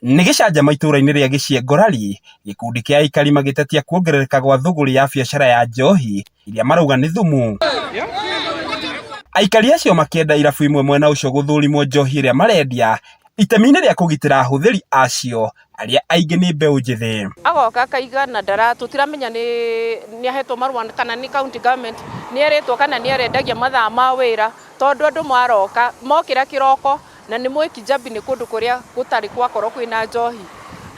Nĩ gĩcanjama itũra-inĩ rĩa Gĩciengorari, gĩkundi kĩa aikari magĩtetia kuongerereka gwa thũgũrĩ ya biacara ya njohi iria marauga nĩ thumu. Aikari acio makĩenda irabu imwe mwena ũcio gũthũrimwo njohi ĩrĩa marendia itemi-inĩ rĩa kũgitĩra ahũthĩri acio arĩa aingĩ nĩ mbeũ njĩthĩ. Agoka akaiga na ndara tũtiramenya nĩ nĩ ahetwo marũa kana nĩ county government nĩ erĩtwo kana nĩ arendagia mathaa ma wĩra tondũ andũ maroka mokĩra kĩroko na nĩ mũĩ Kijabi nĩ kũndũ kũrĩa gũtarĩ gwakorwo kwĩna njohi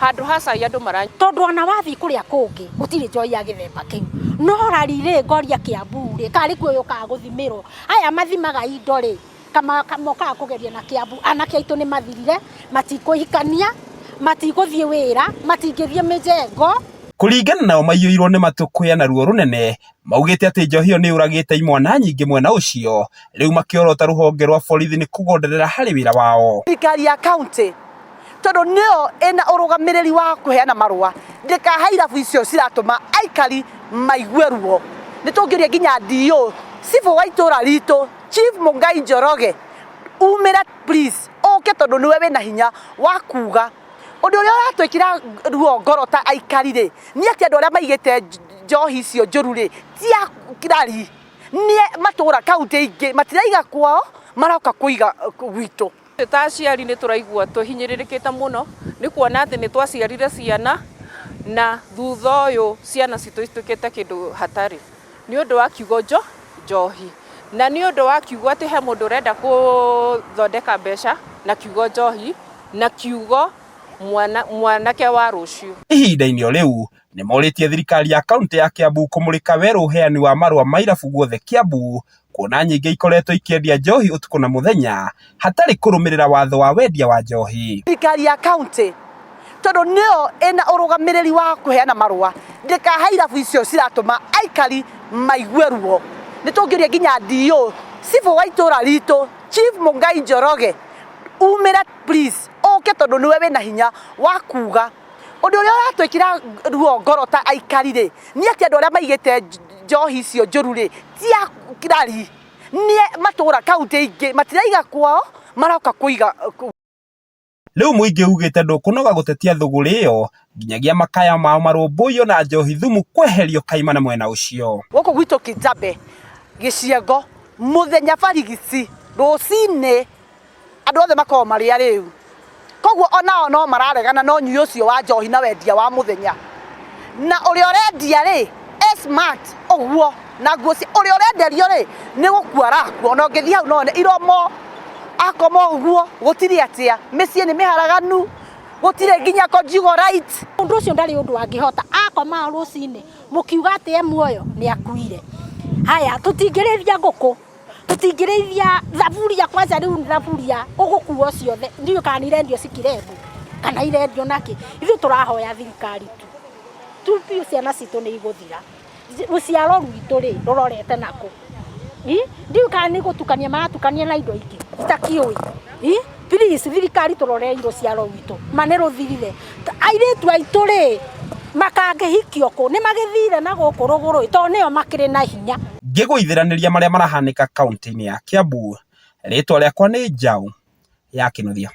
handũ ha cai andũ maranyua. Tondũ ona wathiĩ kũrĩa kũngĩ gũtirĩ njohi ya gĩthemba kĩu no rari rĩ ngoria Kiambu rĩ karĩ kuo yũkaga gũthimĩrwo aya mathimaga indo rĩ mokaga kũgeria na Kiambu anake aitũ nĩ mathirire matikũhikania matigũthiĩ wĩra matingĩthiĩ mĩjengo. Kũringana nao maiyũirwo nĩ matũkũya na ruo rũnene Maugĩte atĩ njohi ĩyo nĩ yũragĩte imwana nyingĩ mwena ũcio, rĩu makĩorota rũhonge rwa borithi nĩ kũgonderera harĩ wĩra wao. Thirikari ya county tondũ nĩyo ĩna ũrũgamĩrĩri wa kũheana marũa ndĩkahe irabu icio ciratũma aikari maigue ruo. Nĩ tũngĩũria nginya DO, cibũ wa itũra ritũ Chief Mũngai Njoroge umĩre please ũke tondũ nĩwe wĩna hinya wa kuga. Ũndũ ũrĩa ũratwĩkĩra ruo ngoro ta aikari rĩ, nĩ atĩ andũ arĩa maigĩte njohi icio njũru rĩ, ti a Kĩrari, nĩ matũra kauntĩ ingĩ, matiraiga kwao, maroka kũiga gwitũ. Ithuĩ ta aciari nĩ tũraigua tũhinyĩrĩrĩkĩte mũno nĩ kuona atĩ nĩ twaciarire ciana na thutha ũyũ ciana citũ ituĩkĩte kĩndũ hatarĩ nĩ ũndũ wa kiugo njohi. Na nĩ ũndũ wa kiugo atĩ he mũndũ ũrenda gũthondeka mbeca na kiugo njohi na kiugo mwana, mwanake wa rũciũ. Ihinda-inĩ o rĩu, nĩ morĩtie thirikari ya kaunti ya Kiambu kũmũrĩka werũ ũheani wa marũa ma irabu guothe Kiambu, kuona nyingĩ ikoretwo ikĩendia njohi ũtukũ na mũthenya hatarĩ kũrũmĩrĩra watho wa wendia wa njohi. Thirikari ya kaunti tondũ nĩyo ĩna ũrũgamĩrĩri wa kũheana marũa ndĩkahe irabu icio ciratũma aikari maigue ruo. Nĩ tũngĩũria nginya DO, cibũ wa itũra ritũ Chief Mũngai Njoroge umĩre please ũke tondũ nĩwe wĩna hinya wa kuga. Ũndũ ũrĩa ũratwĩkĩra ruo ngoro ta aikari rĩ, nĩ atĩ andũ arĩa maigĩte njohi icio njũru rĩ, ti a Kĩrari, nĩ matũra kauntĩ ingĩ, matiraiga kwao, maroka kũiga. Rĩu mũingĩ ugĩte ndũkũnoga gũtetia thũgũrĩ ĩyo nginyagia makaya mao marũmbũiyo na njohi thumu kweherio kaimana mwena ũcio. Gũkũ gwitũ Kijabe, Gĩciengo, mũthenya barigici, rũcinĩ andũ othe makoragwo marĩ arĩu. Koguo onao no mararegana na ũnyui ũcio wa njohi na wendia wa mũthenya. Na ũrĩa ũrendia rĩ, e smart ũguo na nguo cia, ũrĩa ũrenderio rĩ, nĩ gũkua arakua. Ona ũngĩthiĩ hau no wone iromo, akoma ũguo, gũtirĩ atĩa, mĩciĩ nĩ mĩharaganu, gũtirĩ nginya conjugal right. Mũndũ ũcio ndarĩ ũndũ angĩhota, akoma rũcinĩ mũkiuga atĩ e muoyo nĩ akuire. Haya, tũtingĩrĩithia ngũkũ, tũtingĩrĩithia thaburia, kwanza rĩu thaburia ũgũkuo ciothe, ndiũĩ kana nĩ irendio cikirebu kana irendio nakĩ. Ithuĩ tũrahoya thirikari tu, tu biũ ciana citũ nĩ igũthira. Rũciaro rwitũ rĩ, rũrorete nakũ? Ndiũĩ kana nĩ gũtukania maratukania na indo ingĩ itakĩũĩ. Please thirikari tũrorei rũciaro rwitũ, ma nĩ rũthirire. Airĩtu aitũ rĩ, makangĩhikio kũ? Nĩ magĩthire na gũkũ rũgũrũ ĩ, tondũ nĩo makĩrĩ na hinya. Ngĩgũithĩranĩria marĩa marahanĩka kaunti-inĩ ya Kiambu, rĩtwa rĩakwa nĩ Njaũ ya Kĩnuthia.